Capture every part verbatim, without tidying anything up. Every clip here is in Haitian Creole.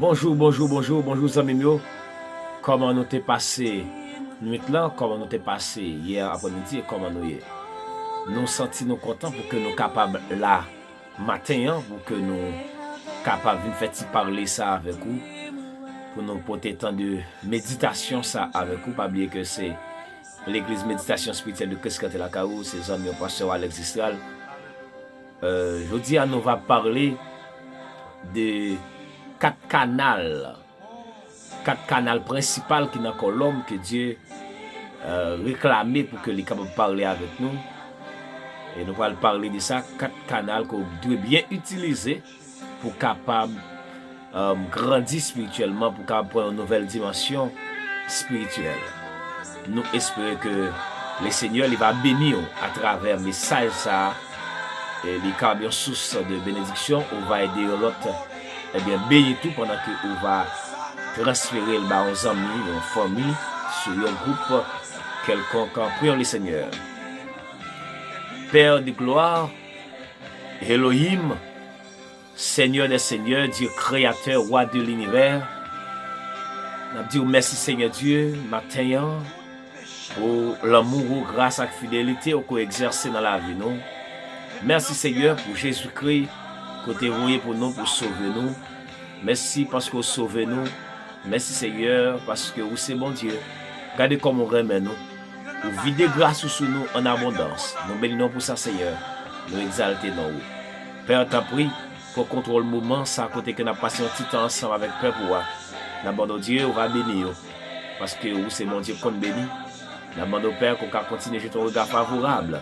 Bonjou, bonjou, bonjou, bonjou zanmi m yo. Kòman nou te pase nwit lan? Kòman nou te pase yè aprèmidi? E kòman nou ye? Nou santi nou kontan pou ke nou kapab la maten an, pou ke nou kapab vin fè ti pale sa avèk ou, pou nou pote tan de meditasyon sa avèk ou. Pa bliye ke se Legliz Meditasyon Espirityèl de Kris Kanté Lakay ou, se zanmi w pastè Alex Distral. Euh, jodi a nou va pale de kat kanal, kat kanal prensipal ki nan kò lòm ke Dye, euh, reklame pou ke li kapab pale avèk nou. E nou pral pale de sa, kat kanal ke w dwe byen itilize pou kapab, um, grandi espirityèlman, pou kapab pran yon nouvèl dimansyon espirityèl. Nou espere ke Lesenyè li va beni w atravè mesaj sa a. E li kapab yon sous de benediksyon, ou va ede yon lòt, ebyen, beni tou pandan ke ou va transfere l ba yon zanmi, yon fanmi, sou yon gwoup kèlkonk. Prions le Seigneur. Père de gloire, Elohim, Seigneur des seigneurs, Dieu créateur, roi de l'univers, n ap di w mèsi, Senyè Dye, maten an, pou lanmou ou, gras ak fidelite ou ko egzèse nan lavi nou. Mèsi, Senyè, pou Jezikri ke w te voye pou nou, pou sove nou. Mèsi paske w sove nou. Mèsi, Senyè, paske ou se Bondye. Gade kòman w renmen nou. Ou vide gras ou sou nou an abondans. Nou beni non pou sa, Senyè. Nou egzalte non ou. Pè, tanpri, pran kontwòl moman sa kote ke n ap pase yon ti tan ansanm avèk pèp ou a. N ap mande w, Dye, ou va beni yo. Paske ou se Bondye k konn beni. N ap mande w, Pè, ke w ka kontinye jete yon rega favorab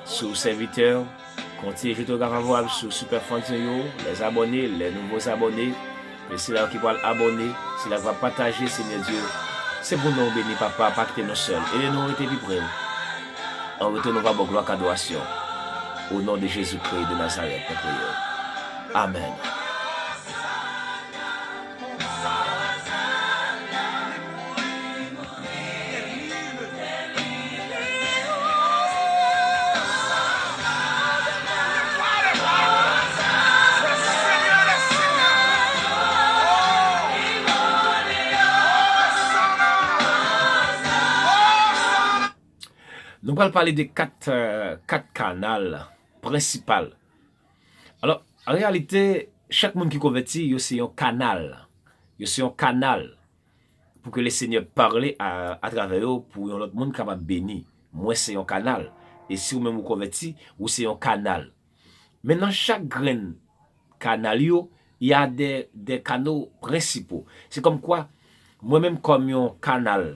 sou sèvitè, kontinye jete yon rega favorab sou super fans nou yo, les abonnés, les nouveaux abonnés, e sila yo ki pral abòne, sila ki va pataje, Senyè Dye. Se pou non w beni, Papa, pa kite nou sèl. Ede nou rete pi pre w. An retou, nou va ba w glwa ak adorasyon. O non de Jezikri de Nazarèt, nou priye. Amèn. Nou pral pale de kat, euh, kat kanal prensipal. Alò, an reyalite, chak moun ki konvèti, yo se yon kanal. Yo se yon kanal pou ke Lesenyè pale a, atravè yo, pou yon lòt moun kapab beni. Mwen se yon kanal. E si ou menm ou konvèti, ou se yon kanal. Men nan chak grenn kanal yo, y a des, des canaux principaux. Se kòmkwa, mwen menm kòm yon kanal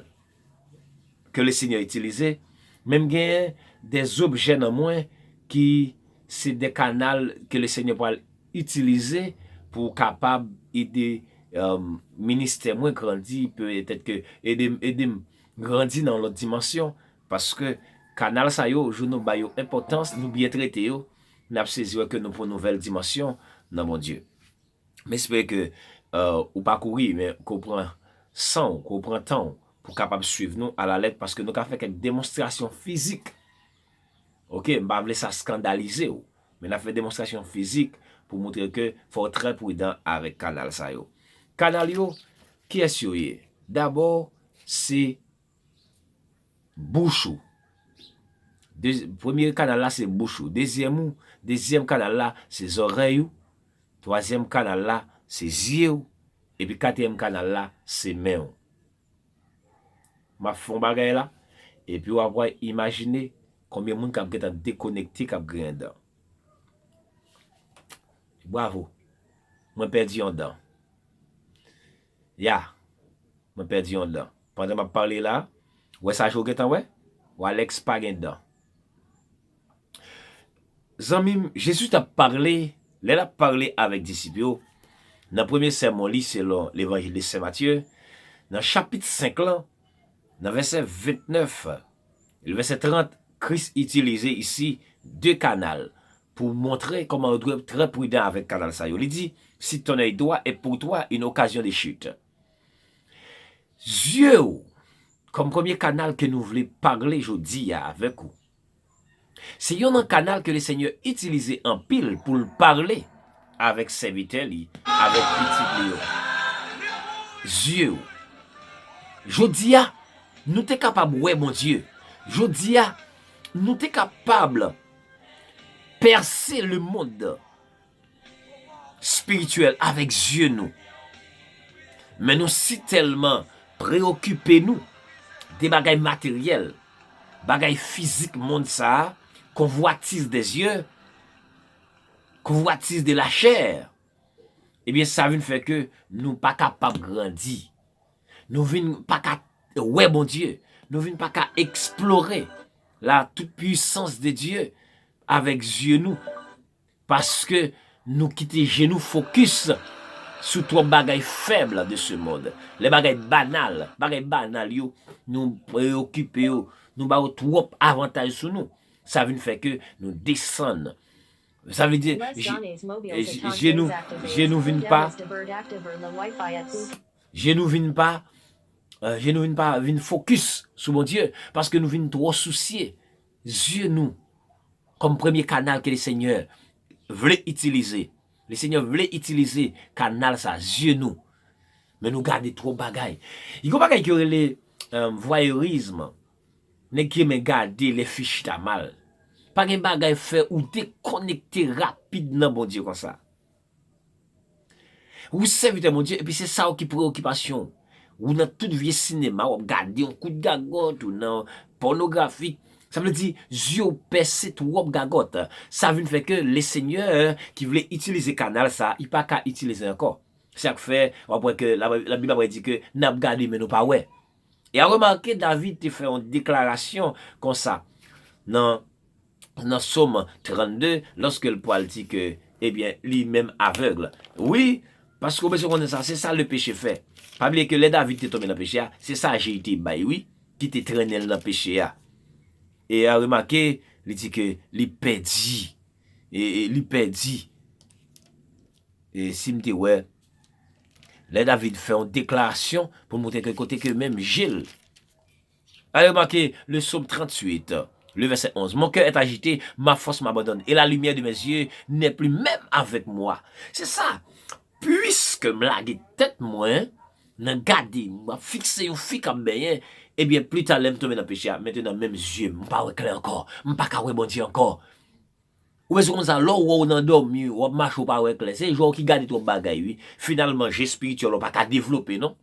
ke Lesenyè itilize, men m genyen des objets nan mwen ki se des kanal ke Lesenyè pral itilize pou kapab ede, um, ministè mwen grandi, petèt ke ede m, ede m grandi nan yon lòt dimansyon, paske kanal sa yo, jou nou ba yo enpòtans, nou byen trete yo, n ap sezi wè ke nou pran yon nouvèl dimansyon nan Bondye. M espere ke, euh, ou pa kouri, men ke w pran san w, ke w pran tan w pou kapab swiv nou alalèt, paske nou ka fè kèk demonstrasyon fizik. Oke, m pa vle sa eskandalize w, men n ap fè demonstrasyon fizik pou montre ke fò w trè pridan avèk kanal sa yo. Kanal yo, kiyès yo ye? Dabò, se bouch ou. De, premye kanal la se bouch ou. Dezyèm ou, dezyèm kanal la se zòrèy ou. Twazyèm kanal la se zye w. Epi katriyèm kanal la se men w. M ap fè yon bagay la, epi w ap wè, imajine konbyen moun k ap gentan dekonekte, k ap gen dan. Bravo. Mwen pèdi yon dan. Ya. Mwen pèdi yon dan. Pandan m ap pale la, wè sa je w gentan wè? Wè Alex pa gen dan. Zanmi m, Jezi t ap pale, lè l ap pale avèk disip yo, nan premye sèmon li selon Levanjil de Sen Matye, nan chapit senk lan, nan vèsè vennèf, vèsè trant, Kris itilize isi de kanal pou montre kòman nou dwe trè pridan avèk kanal sa yo. Li di, si ton œil droit est pour toi une occasion de chute. Zye w, kòm premye kanal ke nou vle pale jodi a avèk ou, se youn nan kanal ke Lesenyè itilize anpil pou l pale avèk sèvitè li, avèk pitit li yo. zye w. Jodi a, nou te kapab wè Bondye. Jodi a, nou te kapab pèse lemonn espirityèl avèk zye nou. Men nou si tèlman preyokipe nou de bagay materyèl, bagay fizik mond sa a, convoitise des yeux, convoitise de la chair, ebyen, sa vin fè ke nou pa kapab grandi. Nou vin pa ka wè Bondye. Nou vin pa ka eksplore la toute puissance de Dieu avèk zye nou. Paske nou kite je nou fokis sou twòp bagay fèb de ce monde. Lè bagay banal, bagay banal yo, nou preyokipe yo, nou ba yo twòp avantaj sou nou. Sa vin fè ke nou desann. Sa vle di, je, je nou, je nou vin pa, je nou vin pa, euh, je nou vin pa vin fokis sou Bondye, paske nou vin twò sousye zye nou kòm premye kanal ke Lesenyè vle itilize. Lesenyè vle itilize kanal sa, zye nou. Men nou gade twòp bagay. Gen yon bagay ki rele euh, voyeurisme. Nèg ki renmen gade lè fi chita mal. Pa gen bagay fè ou dekonekte rapid nan Bondye konsa. Ou sèvitè Bondye, epi se sa w ki preokipasyon w. Ou nan tout vye sinema, w ap gade yon kout gagòt, ou nan pònografi. Sa vle di, zye w pèse twòp gagòt. Sa vin fè ke Lesenyè ki vle itilize kanal sa, li pa ka itilize ankò. Se sa k fè, w ap wè ke la, Labib ap di ke n ap gade, men nou pa wè. E a remake, David te fè yon deklarasyon konsa nan, nan Sòm trannde, lòske l pral di ke, ebyen, li menm avèg. Wi, paske w bezwen konnen sa, se sa le péché fait. Pa bliye ke lè David te tonbe nan peche a, se sa Jey te bay, wi, ki te trennen l nan peche a. E a remake, li di ke li pèdi. E, e li pèdi. E si m te wè, lè David fè yon deklarasyon pou l montre ke kote ke menm je l. Ale remake le Sòm tranntuit, le vèsè onz. Mon cœur est agité, ma force m'abandonne, et la lumière de mes yeux n'est plus même avec moi. Se sa. Puiske m lage tèt mwen nan gade, m ap fikse yon fi k ap benyen, ebyen, pli ta lè m tonbe nan peche a, mentenan menm zye m, m pa wè klè ankò, m pa ka wè Bondye ankò. Ou bezwen konn sa, lè w wè w nan dòmi, w ap mache, w pa wè klè. Se jan w ki gade twòp bagay, wi. Finalman, je espirityèl ou pa ka devlope, non.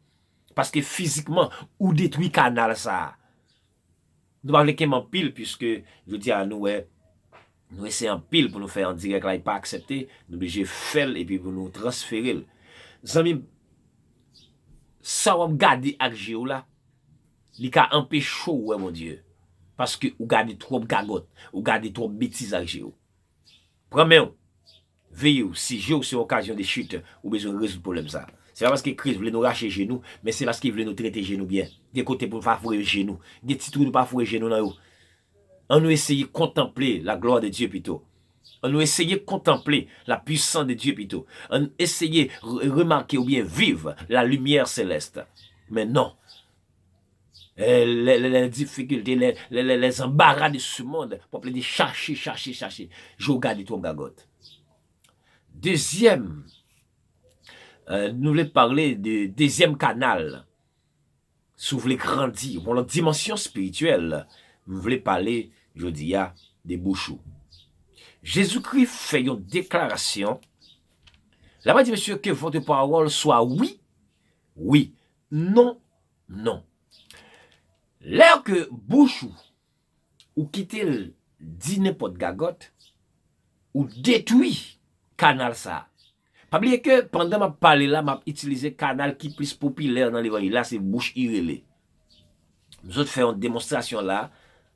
Paske fizikman, ou detwi kanal sa a. Nou pa vle kenbe anpil, piske jodi a nou wè, nou eseye anpil pou nou fè an dirèk la, li pa aksepte, nou blije fè l epi pou nou transfere l. Zanmi m, sa w ap gade ak je w la, li ka anpeche w wè Bondye. Paske ou gade twòp gagòt, ou gade twòp betiz ak je w. Pran men w. Veye w, si je w se yon okazyon de chit, ou bezwen rezoud pwoblèm sa. Se pa paske Kris vle nou rache je nou, men se paske li vle nou trete je nou byen. Gen kote pou nou pa foure je nou. Gen ti twou nou pa foure je nou nan yo. Ann nou eseye kontanple la gloire de Dieu pito. Ann nou eseye kontanple la puissance de Dieu pito. Ann eseye re- remake oubyen viv la lumière céleste. Men non. Eh, les, les, les difficultés, les, les, les, les embarras de ce monde, pou ap plede chache, chache, chache. Je w gade twòp gagòt. Dezyèm, euh, nou vle pale de dezyèm kanal. Si w vle grandi, yon lòt dimansyon espirityèl, m vle pale jodi a de bouch ou. Jezikri fè yon deklarasyon. La pa di, mesye, que votre parole soit oui, oui, non, non. Lè ke bouch ou, ou kite l di nenpòt gagòt, ou detwi kanal sa a. Pa bliye ke pandan m ap pale la, m ap itilize kanal ki plis popilè nan levanjil la, se bouch irele. M sot fè yon demonstrasyon la,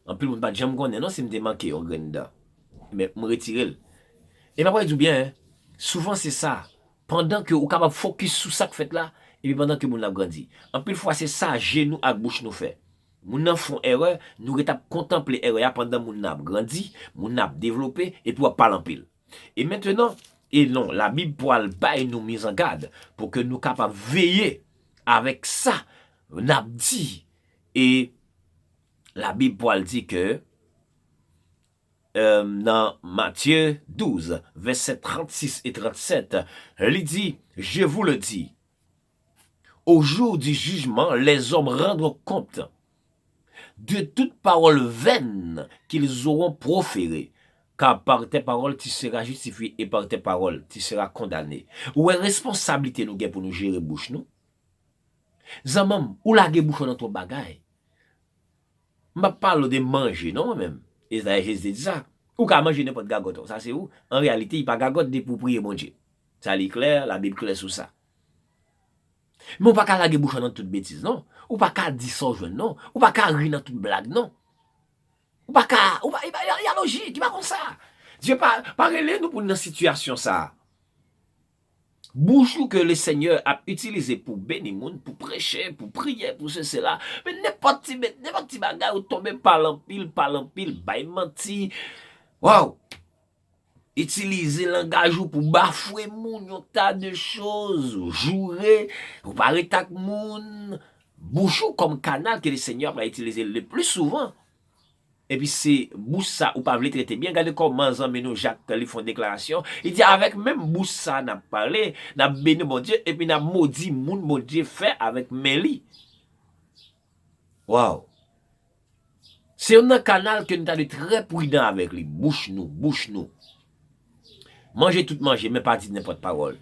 anpil moun pa t janm konnen non si m te manke yon grenn dan. Men m retire l. E m ap di w byen, souvan se sa. Pandan ke ou kapab fokis sou sa k fèt la, epi pandan ke moun nan ap grandi. Anpil fwa se sa je nou ak bouch nou fè. Moun nan fè yon erè, nou ret ap kontanple erè a pandan moun nan ap grandi, moun nan ap devlope, epi w ap pale anpil. E mentenan, e non, Labib pral bay nou mizangad pou ke nou kapab veye avèk sa n ap di. E Labib pral di ke euh, nan Matye douz, vèsè trannsis e trannsèt, li di, Je vous le dis, Au jour du jugement, les hommes rendront compte de toute parole vaine qu'ils auront proférée, car par tes paroles tu seras justifié et par tes paroles tu seras condamné. Ou wè responsablite nou gen pou nou jere bouch nou? Zanmi m, ou lage bouch ou nan twòp bagay. M ap pale w de manje, non, mwen menm. E dayè Jezi te di sa. Ou ka manje nenpòt gagòt, sa se ou. An reyalite, li pa gagòt depi w priye Bondye. Sa li klè, Labib klè sou sa. Men ou pa ka lage bouch ou nan tout betiz, non. Ou pa ka di sa w jwenn, non. Ou pa ka ri nan tout blag, non. Ou pa ka, ou pa, e pa, e pa lojik, e pa konsa. Dye pa, pa rele nou pou n nan sitiyasyon sa a. Bouch ou ke Lesenyè ap itilize pou beni moun, pou preche, pou priye, pou se, sela. Men nenpòt ti, men nenpòt ti bagay ou tonbe pale anpil, pale anpil, bay manti. Waw! Itilize langaj ou pou bafwe moun, yon ta de choz, ou joure, ou pa ret ak moun. Bouch ou kòm kanal ke Lesenyè ap itilize le pli souvan. Epi se bouch sa ou pa vle trete byen. Gade kòman zanmi nou Jak li fè yon deklarasyon. Li di, avèk menm bouch sa n ap pale, n ap beni Bondye, epi n ap modi moun Bondye fè avèk men li. Waw! Se youn nan kanal ke nou ta dwe trè pridan avèk li. Bouch nou, bouch nou. Manje tout manje, men pa di nenpòt pawòl.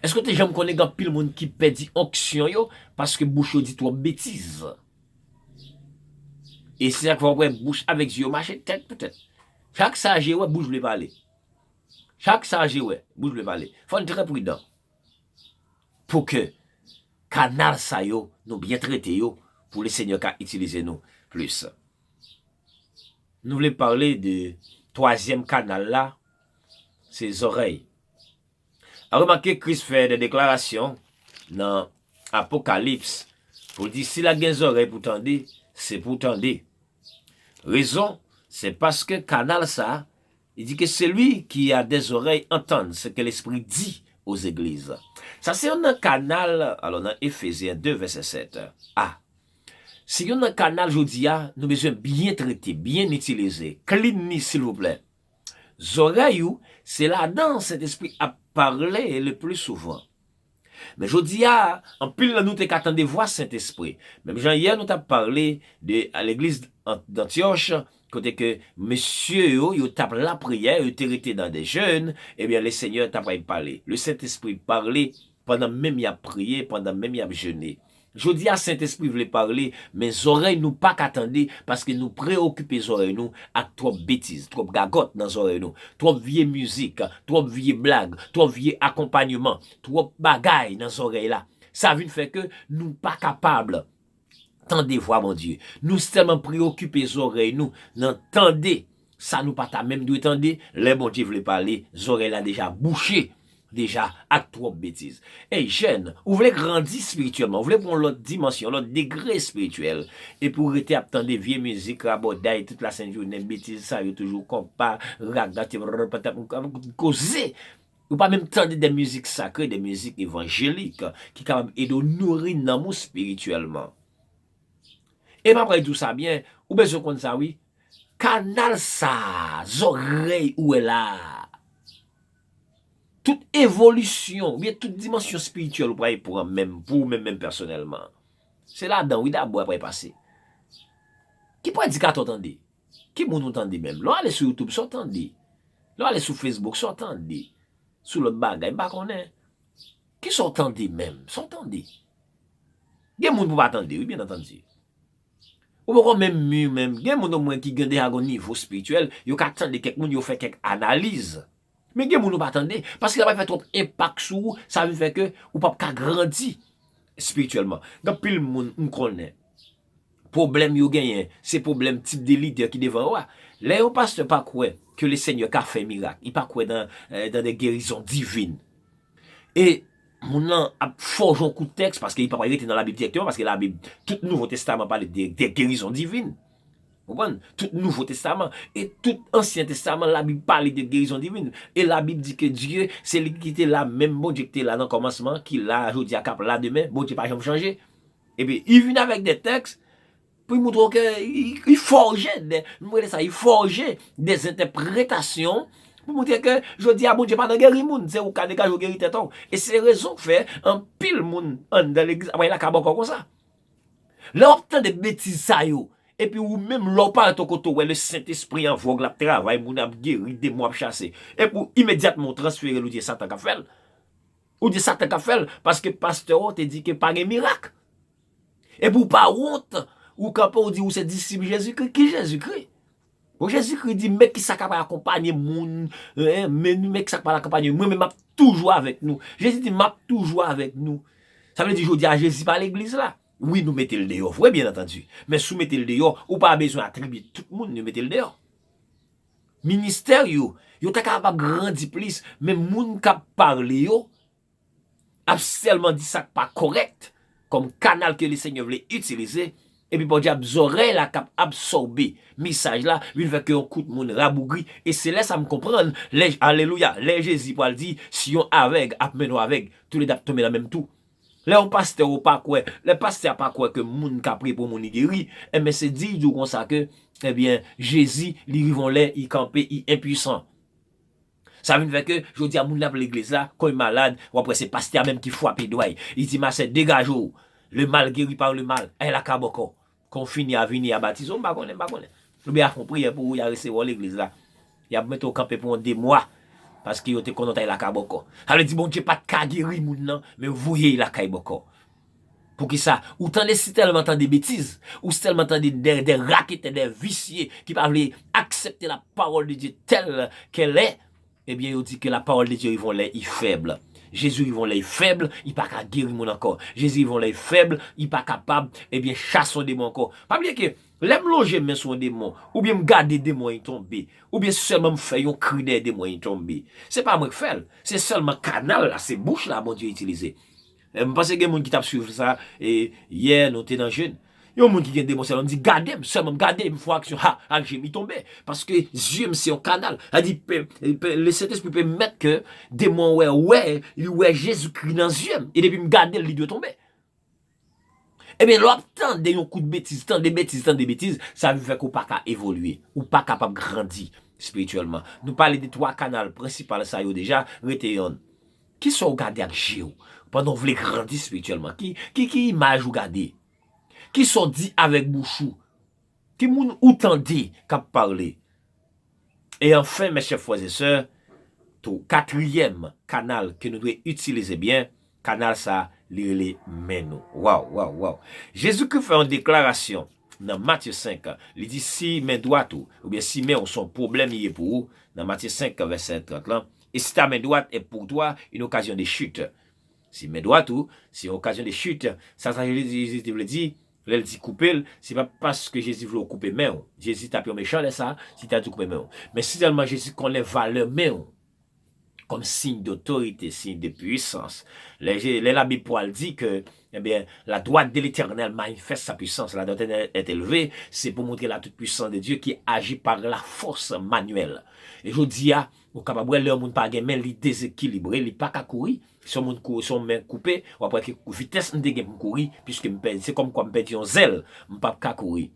Èske w te janm konnen gen anpil moun ki pèdi onksyon yo paske bouch yo di twòp betiz? E se sa k fè w wè bouch avèk zye yo mache tèt pou tèt. Chak sa je wè, bouch vle pale. Chak sa je wè, bouch vle pale. Fò n trè pridan pou ke kanal sa yo, nou byen trete yo, pou Lesenyè ka itilize nou plis. Nou vle pale de twazyèm kanal la, se zòrèy. A remake, Kris fè de deklarasyon nan Apokalips pou l di, sila gen zòrèy pou tande, se pou tande. Rezon, se paske kanal sa, il dit que celui qui a des oreilles entende ce que l'Esprit dit aux églises. Sa se youn nan kanal, alò nan Efezyen de vèsè sèt a. Se youn nan kanal jodi a, nou bezwen byen trete, byen itilize. Clean li, silvouplè. Zòrèy ou, se ladan Sentespri ap pale le pli souvan. Men jodi a, anpil nan nou te ka tande vwa Sentespri. Menm jan yè nou t ap pale de legliz An-, d'Antyòch, kote ke mesye yo, yo t ap lapriyè, yo te rete nan de jèn, ebyen, Lesenyè t ap pale. Le Sentespri pale pandan menm y ap priye, pandan menm y ap jene. Jodi a, Sentespri vle pale, men zòrèy nou pa ka tande, paske nou preyokipe zòrèy nou ak twòp betiz, twòp gagòt nan zòrèy nou, twòp vye mizik, twòp vye blag, twòp vye akonpanyman, twòp bagay nan zòrèy la. Sa vin fè ke nou pa kapab tande vwa Bondye. Nou tèlman preyokipe zòrèy nou nan tande sa nou pa ta menm dwe tande, lè Bondye vle pale, zòrèy la deja bouche, deja ak twòp betiz. Ey, jèn, ou vle grandi espirityèlman, ou vle pran yon lòt dimansyon, yon lòt degre espirityèl, epi w rete ap tande vye mizik, rabòday, tout lasent jounen, betiz sa yo toujou, konpa, raga, ti brrr, patap, koze. Ou pa menm tande de mizik sakre, de mizik evanjelik ki kapab ede w nouri nanm ou espirityèlman. E m ap di w sa byen, ou bezwen konn sa wi. Kanal sa, zòrèy ou wè la, tout evolisyon, oubyen tout dimansyon espirityèl ou pral pran menm, pou ou menm, menm pèsonèlman. Se ladan wi dabò w pral pase. Ki predikatè w tande? Ki moun ou tande menm? Lè w ale sou YouTube, sa w tande? Lè w ale sou Facebook, sa w tande? Sou lòt bagay, m pa konnen. Kisa w tande menm? Sa w tande? Gen moun pou pa tande, wi, byen antandi. Ou poko menm mi menm. Gen moun omwen ki gen deja gon nivo espirityèl, yo ka tande kèk moun, yo fè kèk analiz. Men gen moun ou pa tande, paske l ap fè twòp enpak sou ou, sa vin fè ke ou p ap ka grandi espirityèlman. Gen anpil moun m konnen, pwoblèm yo genyen, se pwoblèm tip de lidè ki devan yo a. Lè yon pastè pa kwè ke Lesenyè ka fè mirak, li pa kwè dans, euh, dans des guérisons divines. E moun nan ap fòje yon kout tèks, paske li pa pral rete nan Labib dirèkteman, paske Labib, tout Nouvo Testaman pale de, de gerizon divin. Konprann? Tout Nouvo Testaman e tout Ansyen Testaman, Labib pale de gerizon divin. E Labib di ke Dye, se li ki te la, menm Bondye ki te la nan kòmansman, ki la jodi a, k ap la demen, Bondye pa janm chanje. Epi, li vin avèk de tèks pou l montre w ke li, li fòje de, nou rele sa, li fòje de entèpretasyon Montre ke jodi a Bondye pa nan geri moun, se ou ka degaje w geri tèt ou. E se rezon k fè anpil moun anndan legliz ap lakay bòkò konsa. Lè w ap tande betiz sa yo, epi ou menm lè w parèt yon kote w wè le Sentespri an vòg l ap travay, moun ap geri, demon ap chase. Epi w imedyatman w transfere l, ou di se Satan k ap fè l. Ou di se Satan k ap fè l, paske pastè w te di ke pa gen mirak. Epi w pa wont, ou kanpe, ou di ou se disip Jezikri. Ki Jezikri? Bon, Jezikri di, men kisa k ap akonpanye moun, eh, men, men kisa k ap akonpanye, mwen menm m ap toujou avèk nou. Jezi di, m ap toujou avèk nou. Sa vle di, jodi a, Jezi pa legliz la. Wi, nou mete l deyò vre, byen antandi. Men si w mete l deyò, ou pa bezwen atribye tout moun yo mete l deyò. Ministè yo, yo ta kapab grandi plis, men moun k ap pale yo, ap sèlman di sa k pa kòrèk kòm kanal ke Lesenyè vle itilize, epi Bondye ap zòrèy la k ap absòbe mesaj la, vin fè ke yon kout moun rabougri, e se lè sa m konprann, lè, alelouya, lè Jezi pral di, si yon avèg ap mennen yon avèg, toulède ap tonbe nan menm twou. Lè yon pastè ou pa kwè, lè pastè a pa kwè ke moun ka priye pou moun li geri, enben se di l di w konsa ke, ebyen, Jezi, li rive yon lè, li kanpe, li enpwisan. Sa vin fè ke, jodi a, moun nan ap legliz la, kon li malad, w ap wè se pastè a menm ki frape dwa l. Li di, ma sè, degaje w. Le mal guéri par le mal. Ay lakay bòkò. Kon fini a vini a batize w, m pa konnen, m pa konnen. Oubyen a fè yon priyè pou ou, y a resevwa w legliz la. Y ap mete w kanpe pou yon de mwa. Paske yo te konnen w t ay lakay bòkò. Sa vle di Bondye pa t ka geri moun nan, men voye l lakay bòkò. Poukisa? Ou tande, si tèlman tande betiz, ou si tèlman tande de, de raketè, de visye ki pa vle aksepte la parole de Dieu telle qu'elle est, ebyen, yo di ke la parole de Dieu rive yon lè, li fèb. Jezi rive yon lè, li fèb, li pa ka geri moun ankò. Jezi rive yon lè, li fèb, li pa kapab, ebyen, chase yon demon ankò. Pa bliye ke lè m lonje men sou yon demon, oubyen m gade demon an tonbe, oubyen sèlman m fè yon kri dèyè demon an tonbe, se pa mwen k fè l. Se sèlman kanal la, se bouch la Bondye itilize. E m panse gen moun ki t ap swiv sa, e yè nou te nan jèn. Yon moun ki gen demon sèlman, m di, gade m, sèlman m gade, m fè yon aksyon, ha, ak je m, li tonbe. Paske zye m se yon kanal. Sa di, pe, pe, le Sentespri pèmèt ke demon wè, wè, li wè Jezikri nan zye m. E depi m gade l, li dwe tonbe. Ebyen, lè w ap tande yon kout betiz, tande betiz, tande betiz, sa vin fè ke w pa ka evolye. Ou pa kapab grandi espirityèlman. Nou pale de twa kanal prensipal sa yo deja, rete yonn. Kisa w gade ak je w pandan w vle grandi espirityèlman? Ki, ki, ki imaj ou gade? Kisa w di avèk bouch ou? Ki moun ou tande k ap pale? E anfen, mes chers frères et sœurs, tou, katriyèm kanal ke nou dwe itilize byen, kanal sa, li rele men nou. Waw, waw, waw. Jezikri fè yon deklarasyon nan Matye senk, li di, si men dwat ou, oubyen si men w se yon pwoblèm li ye pou ou, nan Matye senk, vèsè trant lan, et si ta main droite est pour toi une occasion de chute. Si men dwat ou, se yon okazyon de chit. Sa, sa Jezi, Jezi te vle di, lè l di koupe l, se pa paske Jezi vle w koupe men w. Jezi t ap yon mechan lè sa, si l ta di w koupe men w. Men si sèlman Jezi konnen valè men w, kòm siy dotorite, siy de pwisans. Lè, Je- lè Labib pral di ke, ebyen, la droite de l'Éternel manifeste sa puissance, la droite de l'Éternel est élevée, se pou montre la toute puissance de Dieu qui agit par la force manuelle. E jodi a, ou kapab wè lè yon moun pa gen men, li dezekilibre, li pa ka kouri. Si yon moun kou- si yon men koupe, w ap wè ke vitès m te gen pou m kouri, piske m pèdi, se kòmkwa m pèdi yon zèl, m p ap ka kouri.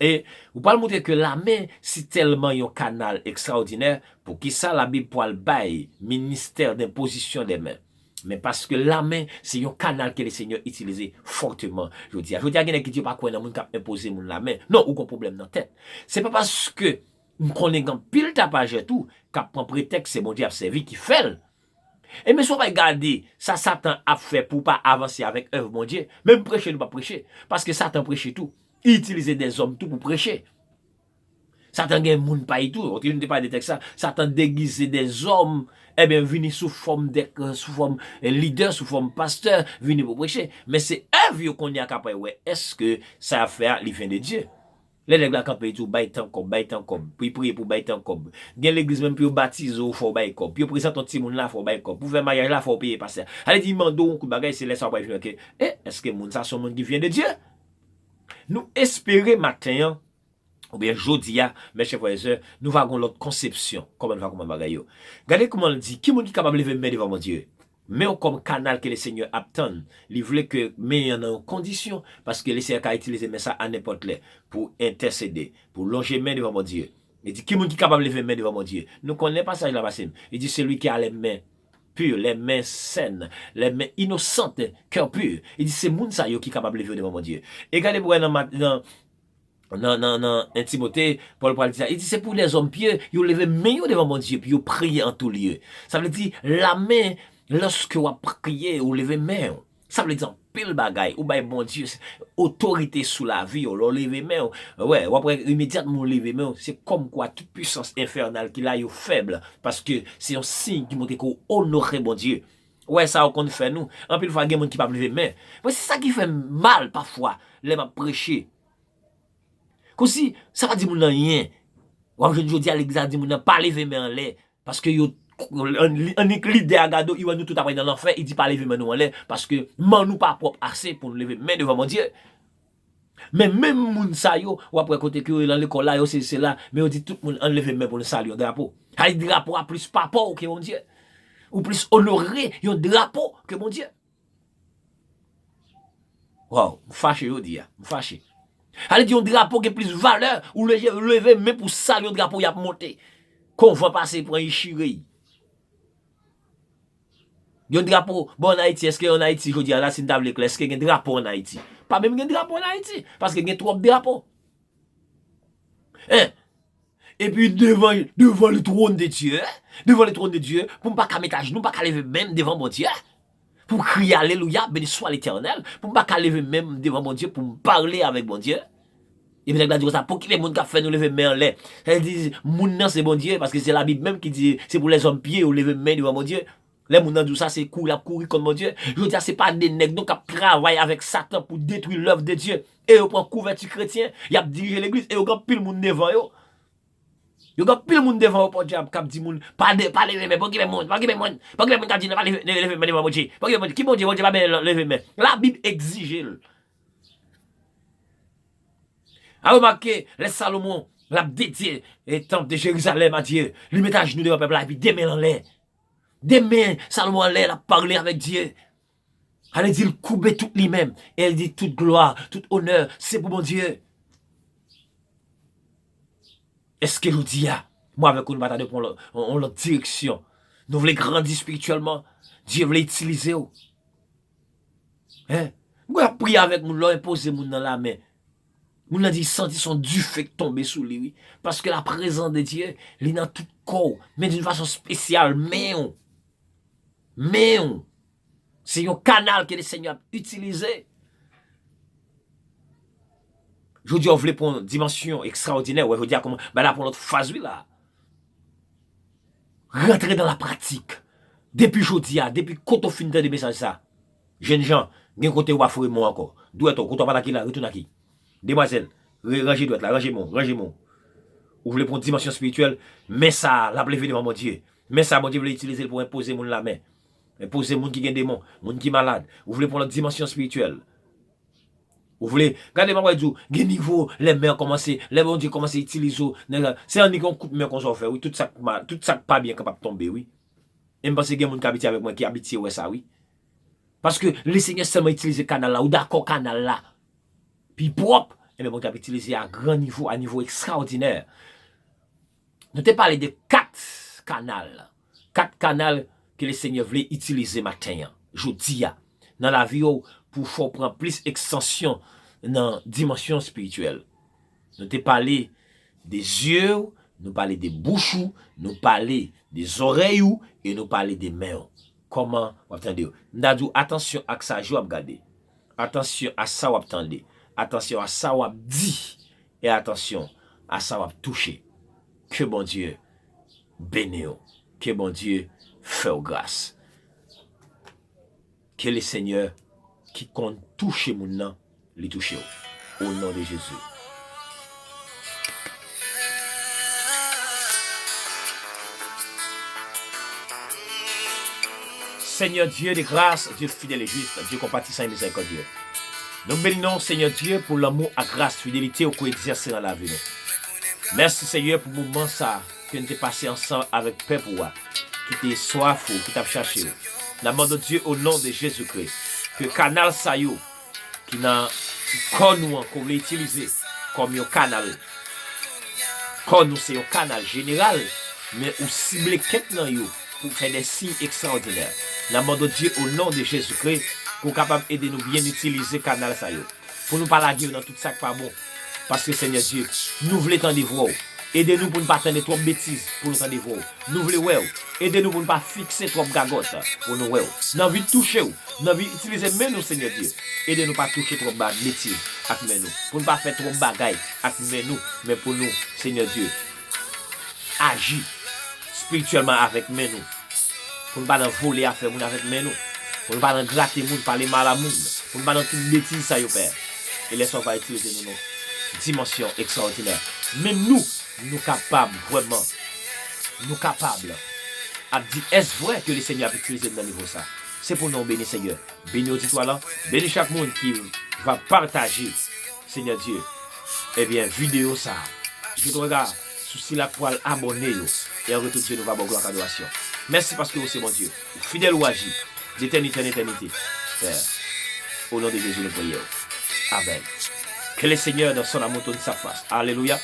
E ou pral montre ke lamen si tèlman yon kanal ekstraòdinè, poukisa Labib pral bay ministè denpozisyon de men? Men paske lamen se yon kanal ke Lesenyè itilize fòteman jodi a. Jodi a, gen nèg ki di yo pa kwè nan moun k ap enpoze moun lamen. Non, ou gon pwoblèm nan tèt. Se pa paske m konnen gen anpil tapajè tou k ap pran pretèks se Bondye y ap sèvi ki fè l. Ebyen, si w pa gade sa Satan ap fè pou w pa avanse avèk èv Bondye, menm preche nou p ap preche, paske Satan preche tou. Li itilize dèzòm tou pou preche. Satan gen moun pa li tou. Ok, nou te pale de tèks sa. Satan degize dèzòm, ebyen, vini sou fòm de, sou fòm, eh, lidè, sou fòm pastè, vini pou preche. Men se èv yo kounye a k ap wè, èske sa y ap fè a, li vyen de Dye? Lè nèg la kanpe, li di w, bay tan kòb, bay tan kòb. Pou li priye pou w bay tan kòb. Gen legliz menm pou yo batize w, fò w bay kòb. Pou yo prezante w timoun la, fò w bay kòb. Pou fè maryaj la, fò w peye pastè. Sa vle di, li mande w yon kout bagay, se lè sa w pral vin wè ke, e, èske moun sa se yon moun ki vyen de Dye? Nou espere maten an, oubyen jodi a, mes chers frères et sœurs, nou va gen yon lòt konsepsyon kòman nou va konprann bagay yo. Gade kòman l di, ki moun ki kapab leve men devan Bondye? Men w kòm kanal ke Lesenyè ap tann. Li vle ke men an nan yon kondisyon, paske Lesenyè ka itilize men sa a nenpòt lè pou entèsede, pou lonje men devan Bondye. Li di, ki moun ki kapab leve men devan Bondye? Nou konnen pasaj la pase. Li di, celui qui a les mains pures, les mains saines, les mains innocentes, cœur pur. Li di, se moun sa yo ki kapab leve yo devan Bondye. E gade pou wè nan, nan, nan, nan, nan en Timote, Pòl pral di sa. Li di, se pou lèzòm pye, yo leve men yo devan Bondye, pou yo priye an tou lye. Sa vle di, la men, lòske w ap priye, ou leve men w. Sa vle di anpil bagay. Ou bay Bondye otorite sou lavi w. Lè w leve men w, wè, w ap wè imedyatman w leve men w, se kòmkwa tout pwisans enfènal ki la yo fèb, paske se yon siy ki montre ke w onore Bondye. Wè sa w konn fè nou. Anpil fwa gen moun ki p ap leve men. Mwen se sa ki fè m mal pafwa lè m ap preche. Kòmsi sa pa di moun nan anyen. W ap jwenn jodi a legliz la di moun nan pa leve men anlè. Paske yo, annik lide a gade w, yo wè nou tout ap pral nan lanfè, li di pa leve men nou anlè, paske men nou pa pwòp ase pou nou leve men devan Bondye. Men menm moun sa yo, w ap wè kote ke yo ye nan lekòl la, yo sesi sela, men yo di tout moun ann leve men pou nou salye yon drapo. Ay drapo a plis papa w ke Bondye. Ou plis onore yon drapo ke Bondye. Waw, m fache jodi a. M fache. Ale di yon drapo gen plis valè, ou leve, leve men pou sal yon drapo y ap monte. Kon van pase pran yi chire yi. Yon drapo, bon, ann Ayiti, èske ann Ayiti jodi a la, si n ta vle klè, èske gen drapo ann Ayiti? Pa menm gen drapo ann Ayiti, paske gen twòp drapo. Hein? Epi devan, devan le trône de Dieu, devan le trône de Dieu, pou m pa ka met ajnou, m pa ka leve men m devan Bondye, pou m kriye alelouya, béni soit l'Éternel, pou m pa ka leve men m devan Bondye, pou m pale avèk Bondye. Epi nèg la di konsa, pokipe moun k ap fè nou leve men anlè. Sa vle di, moun nan se Bondye, paske se Labib menm ki di, se pou lèzòm pye yo leve men devan Bondye. Lè moun nan di w sa, se kouri l ap kouri kont Bondye. Jodi a, se pa de nèg non k ap travay avèk Satan pou detwi lèv de Dye. E yo pran kouvèti kretyen, y ap dirije legliz, e yo gen anpil moun devan yo. Yo gen anpil moun devan yo, podyab, k ap di moun, pa de, pa leve men, pa okipe moun, pa okipe moun, pa okipe moun k ap di nou pa leve, leve men devan Bondye. Pa okipe Bondye. Ki Bondye? Bondye pa bezwen leve men. Labib egzije l. A remake, lè Salomon, l ap dedye, e, tanp de Jerizalèm a Dye, li met ajnou devan pèp la, epi de men l anlè. De men Salomon anlè, l ap pale avèk Dye. Ale di l koube tout li menm, e l di tout glwa, tout onè, se pou Bondye. Èske jodi a, mwen avèk ou, nou pa ta dwe pran yon lòt, yon, yon lòt direksyon? Nou vle grandi espirityèlman, Dye vle itilize w. Hein? Mwen ap priye avèk moun, lè w enpoze moun nan lamen. Moun nan di santi se yon dife k tonbe sou li, wi. Paske la prezans de Dye, li nan tout kò w, men d'une façon spéciale, men w. Men w. Se yon kanal ke le Senyè ap itilize. Jodi a, w vle pran yon dimansyon ekstraòdinè, wè, jodi a, kòman, bagay la pran lòt faz, wi, la. Rantre nan la pratik. Depi jodi a, depi kote w fin tande mesaj sa, jènjan, gen kote w pa foure men w ankò. Dwèt ou, kote w pa t ak li la, retounen ak li. Demwazèl, re-, ranje dwèt la, ranje men w, ranje men w. Ou vle pran yon dimansyon espirityèl, men sa a, l ap leve devan Bondye. Men sa a, Bondye vle itilize l pou enpoze moun lamen. Enpoze moun ki gen demon, moun ki malad. Ou vle pran lòt dimansyon espirityèl. Ou vle, gade, m ap di w, gen nivo, lè men an kòmanse, lè Bondye kòmanse itilize w, nèg la, se annik yon kout men konsa w fè, wi, tout sa k mal, tout sa k pa byen kapab tonbe, wi. E m panse gen moun k abitye avèk mwen, ki abitye wè sa, wi. Paske Lesenyè sèlman itilize kanal la, ou dakò kanal la pi pwòp, enben Bondye ap itilize a gran nivo, a nivo ekstraòdinè. Nou te pale de kat kanal. Kat kanal ke Lesenyè vle itilize maten an, jodi a, nan lavi w, pou fè w pran plis ekstansyon nan dimansyon espirityèl. Nou te pale de zye w, nou pale de bouch ou, nou pale de zòrèy ou, e nou pale de men w. Kòman w ap tande yo? M ta di w, atansyon ak sa je w ap gade. Atansyon a sa w ap tande. Atansyon a sa w ap di. E atansyon a sa w ap touche. Ke Bondye beni w. Ke Bondye fè w gras. Ke Lesenyè ki konn touche moun nan, li touche w. O non de Jezi. Seigneur Dieu de grâce, Dieu fidèle et juste, Dieu compatissant et miséricordieux. Nou beni non, Seigneur Dieu, pou lanmou ak gras, fidelite ou ko egzèse nan lavi nou. Mèsi, Seigneur, pou moman sa ke nou te pase ansanm avèk pèp ou a, ki te swaf ou, ki t ap chache ou. N ap mande Dieu, o non de Jezi Kri, ke kanal sa yo ki nan kò nou an, ke w vle itilize kòm yon kanal Kò nou se yon kanal jeneral, men ou sible kèk nan yo pou fè de siy ekstraòdinè. N ap mande w, Dye, o non de Jezikri, pou w kapab ede nou byen itilize kanal sa yo. Pou nou pa lage yo nan tout sa k pa bon. Paske, Senyè Dye, nou vle tande vwa w. Ede nou pou n pa tande twòp betiz pou nou tande vwa w. Nou vle wè w. Ede nou pou n pa fikse twòp gagòt pou nou wè w. N anvi touche w. N anvi itilize men nou, Senyè Dye. Ede nou pa touche twòp ba-, betiz ak men nou. Pou n pa fè twòp bagay ak men nou. Men pou nou, Senyè Dye, aji espirityèlman avèk men nou. Pou n pa nan vole afè moun avèk men nou. Pou n pa nan grate moun, pale mal a moun. Pou n pa nan tout betiz sa yo, Pè. E lè sa w va itilize nou nan dimansyon ekstraòdinè. Menm nou, nou kapab vrèman, nou kapab ap di, èske vrè ke Lesenyè ap itilize m nan nivo sa? Se pou non w beni, Senyè. Beni oditwa lan, beni chak moun ki va pataje, Senyè Dye, ebyen, videyo sa a. Jete yon rega sou sila k pral abòne yo. E an retou, Dye, nou va ba w glwa ak adorasyon. Mèsi paske ou se Bondye. Ou fidèl, ou aji. D'éternité en éternité. Père, au nom de Jésus, nous prions. Amen. Que le Seigneur, dans son amour, tourne sa face. Alléluia.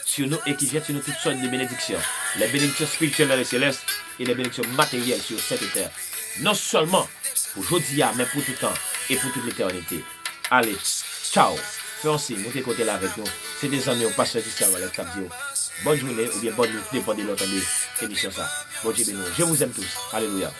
Sur nous et qu'il jette sur nous toutes sortes de bénédictions. Les bénédictions spirituelles dans les célestes et les bénédictions matérielles sur cette terre. Non seulement pour aujourd'hui, mais pour tout temps et pour toute l'éternité. Ale, tchaw. Fè yon siy, moute kote l avèk nou. Se te zanmi w, pastè Christian Alex, k ap di w bòn jounen oubyen bòn nuit, depann de lè w tande emisyon sa. Bondye beni w. Je vous aime tous. Alelouya.